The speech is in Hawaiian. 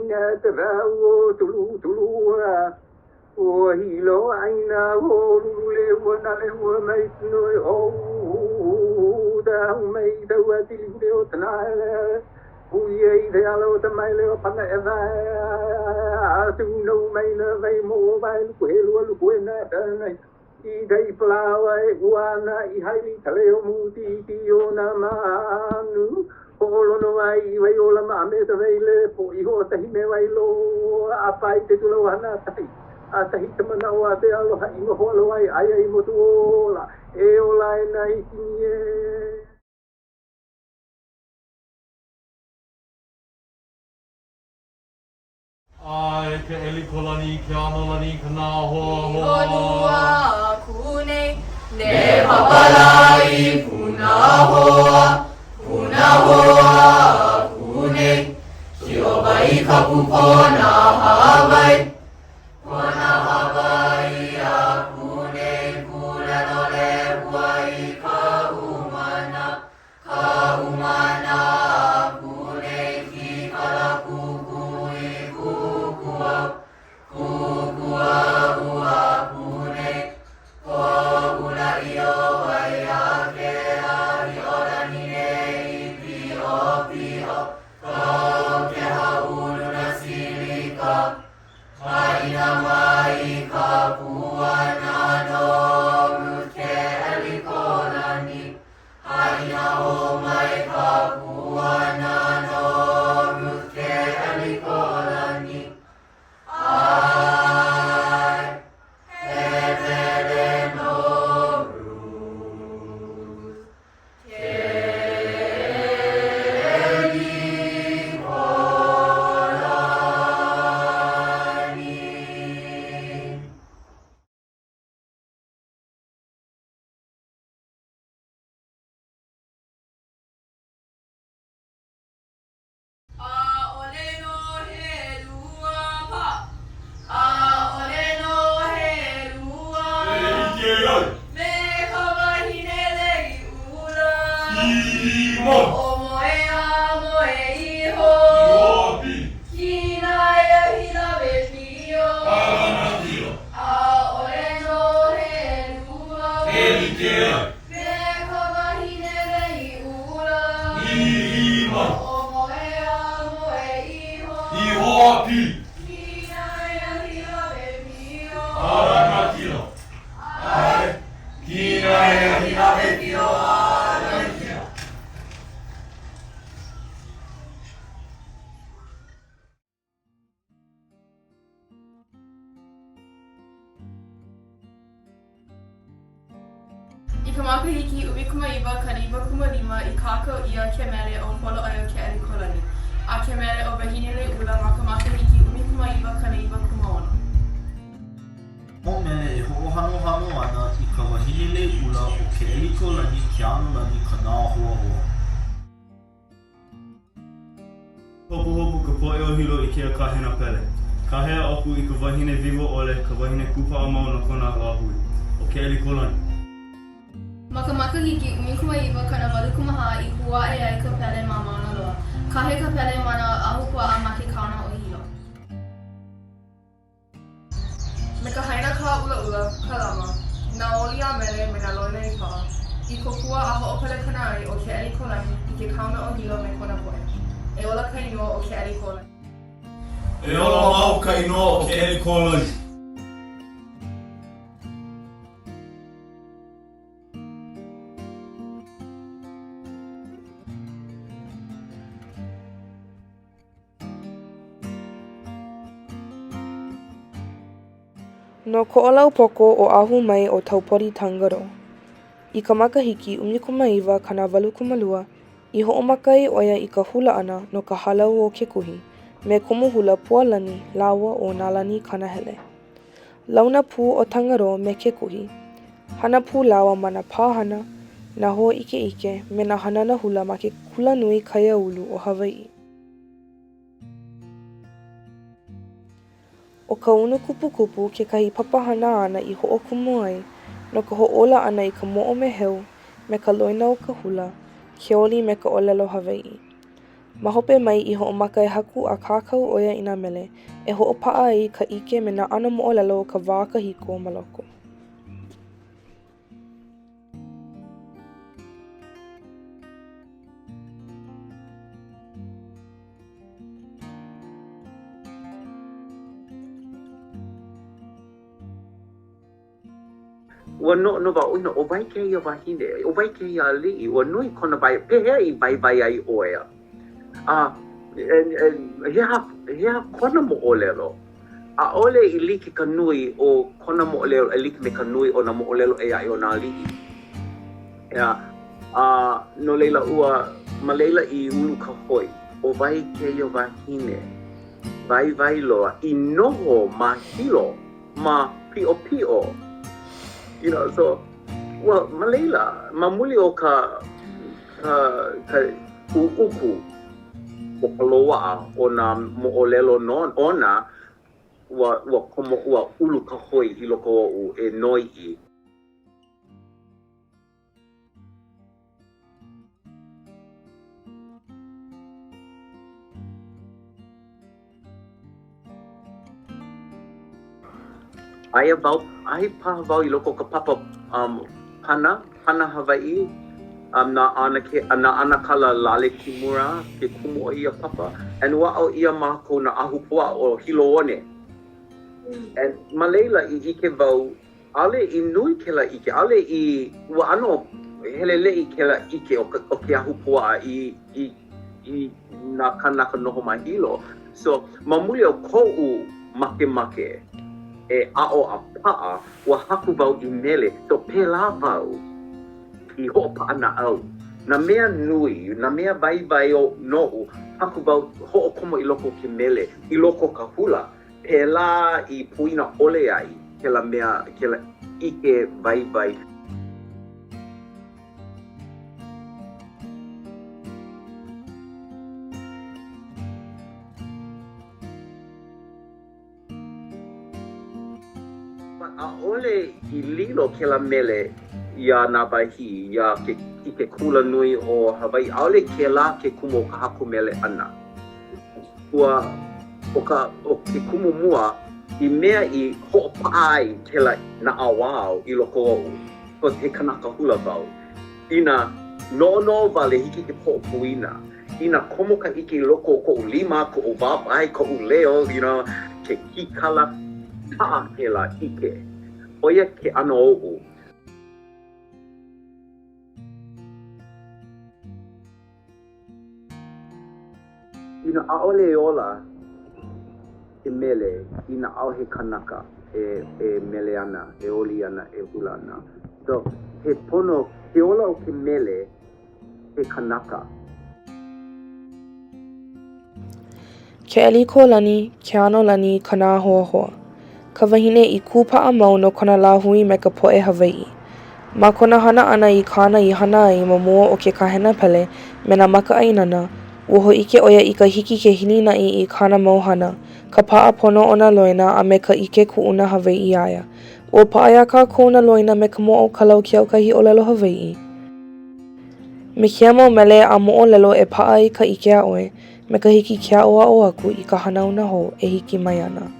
ina te vau o tulutulu Ua hilo aina o lulu ua na le ua mai no o da mai da ua tili le o tana le ui ei te ala o te mai le o pana e vai a tu no mai na vai mo vai lu he lu lu ku na na i dei palawa e uana i haili ta leo mu ti ti o na manu Hoʻolono ai i Waiola ma me te weile po iho o tahi me wailo a pai te tula o hana tahi a tahi te mana o a te aloha i noho alo ai aia i motu ola e ola e na ikini e. A e Keʻelikōlani, Keanolani, Kanāhoahoa. I honua aku nei, ne papala i Punahoa, Punahoa aku nei, Kiopa i ka pupona Hawaii, Kona Hawaii aku nei, Pulelo lehua i ka umana, Ka umana aku nei kikala kukui kukua, kukua aku nei, Kohu la i o Waiakea, i olani nei pio pio, Kau ke haulu na silika, Haina mai ka puana no Ruth Keʻelikōlani, Haina hou mai ka puana no Ruth Keʻelikōlani. ʻAe, he mele no Ruth Keʻelikōlani. ʻAʻole nō he lua pā. ʻAʻole nō he lua. E like ai. Me ka wahine lei ʻula. Simon. O moe a moe iho. Ioapi. Kinai ahi lawe pio. Alanakila. ʻAʻole nō he lua. E like ai. Me ka wahine lei ʻula. Lima. O moe a moe iho. I Hoapi. Kinai ahi lawe pio. Alanakila. ʻAe. Kinai ahi lawe pio. Alanakila. I ka makahiki 1995 i kākau ʻia ke mele ʻo Holo Ai ʻO Keʻelikōlani, a ke mele ʻo Wahine Lei ʻUla ma ka makahiki 1996. Moʻomele e hoʻohanohano ana i ka wahine lei ʻula ʻo Keʻelikōlani Keanolani Kanāhoahoa. Hopohopo ka poʻe o Hilo i kēia kāhena pele. Kāhea aku i ka wahine wiwo ʻole, ka wahine kūpaʻa mau no kona lāhui, ʻo Keʻelikōlani. Ma ka makahiki 1984 i hū aʻe ai ka pele ma Mauna Loa. Kahe ka pele ma nā ahupuaʻa ma ke kaona o Hilo. Me ka hainakā ʻulaʻula, ka lama, nā oli a mele me nā loina i paʻa, i kōkua a hoʻopalekana ai ʻo Keʻelikōlani i ke kaona o Hilo me kona poʻe. E ola ka inoa ʻo Keʻelikōlani. E ola mau ka inoa ʻo Keʻelikōlani. No Koʻolaupoko, Oʻahu mai ʻo Taupori Tangaroa. I ka makahiki 1982, i hoʻomaka ai ʻo ia i ka hula ʻana no ka Hālau o Ke Kuhi me kumu hula Pualani lāua ʻo Nālani Kanahele. Launa pū ʻo Tangaroa me Ke Kuhi. Hana pū lāua ma nā pāhana, nā hōʻikeʻike, me nā hanana hula ma ke Kulanui Kaiāulu o Hawaiʻi. ʻO ka Unukupukupu kekahi papahana āna i hoʻokumu ai no ka hoʻōla ʻana i ka moʻomeheu me ka loina o ka hula, ke oli me ka ʻōlelo Hawaiʻi. Ma hope mai i hoʻomaka e haku a kākau ʻo ia i nā mele e hoʻopaʻa ai ka ʻike me nā ʻano moʻolelo o ka wā kahiko ma loko. Ua noʻonoʻo wau, ʻo wai kēia wahine? ʻO wai kēia aliʻi? Ua nui kona wai, pehea i waiwai ai ʻo ia? A he aha, he aha kona moʻolelo? ʻAʻole i like ka nui o kona moʻolelo e like me ka nui o nā moʻolelo ʻē aʻe o nā aliʻi. ʻEā, a no laila, ua, ma laila i ulu ka hoi, ʻo wai kēia wahine waiwai loa i noho ma Hilo? Ma Piʻopiʻo, you know, so, ua, ma laila, ma muli o ka, ka, ka ʻuʻuku o ka loaʻa o nā moʻolelo no, ona, ua, ua komo, ua ulu ka hoi i loko oʻu e noiʻi. Aia wau, aia paha wau i loko o ka papa um, pana, pana Hawaiʻi, um, na ʻanake, na ʻAnakala Lale Kimura ke kumu o ia papa, and ua aʻo ʻia mākou nā ahupuaʻa o Hilo One. And ma laila i ʻike wau ʻAʻole i nui kēlā ʻike, ʻaʻole i, ua ʻano heleleʻi kēlā ʻike o ka, o ke ahupuaʻa i, i, i nā kānaka noho ma Hilo. So, ma muli o koʻu makemake e aʻo a paʻa, ua haku wau i mele. So, pēlā wau i hoʻopaʻa naʻau. Nā mea nui, nā mea waiwai o, noʻu, haku wau hoʻokomo i loko o ke mele, i loko o ka hula. Pēlā i poina ʻole ai kēlā mea, kēlā ʻike waiwai. ʻAʻole i lilo kēlā mele iā Nāwahī, iā ke, i ke kula nui o Hawaiʻi, ʻaʻole kēlā ke kumu o ka haku mele ʻana. Ua, ʻo ka, ʻo ke kumu mua, i mea i hoʻopaʻa ai kēlā naʻauao i loko oʻu, cause he kanaka hula wau. Inā noʻonoʻo wale, hiki ke hoʻopoina. Inā komo ka ʻike i loko o koʻu lima, koʻu wāwae, koʻu leo, you know, ke kīkala, paʻa kēlā ʻike. ʻO ia ke ʻano oʻu. Inā ʻaʻole e ola ke mele, inā ʻaʻohe kanaka e e mele ana, e oli ana, e hula ana. So, he pono ke ola o ke mele he kanaka. Keʻelikōlani Keanolani Kanāhoahoa, ka wahine i kūpaʻa mau no kona lāhui me ka poʻe Hawaiʻi. Ma kona hana ʻana i kāna i hana ai ma mua o ke kahena pele me nā makaʻāinana, ua hōʻike ʻo ia i ka hiki ke hilinaʻi i kāna mau hana, ka paʻa pono o nā loina a me ka ʻike kuʻuna Hawaiʻi iā ia. Ua paʻa iā kākou nā loina me ka mōʻaukala o ke aukahi ʻōlelo Hawaiʻi. Me kēia mau mele a moʻolelo e paʻa ai ka ʻike iā ʻoe, me ka hiki ke aʻoaʻo aku i ka hanauna hou e hiki mai ana.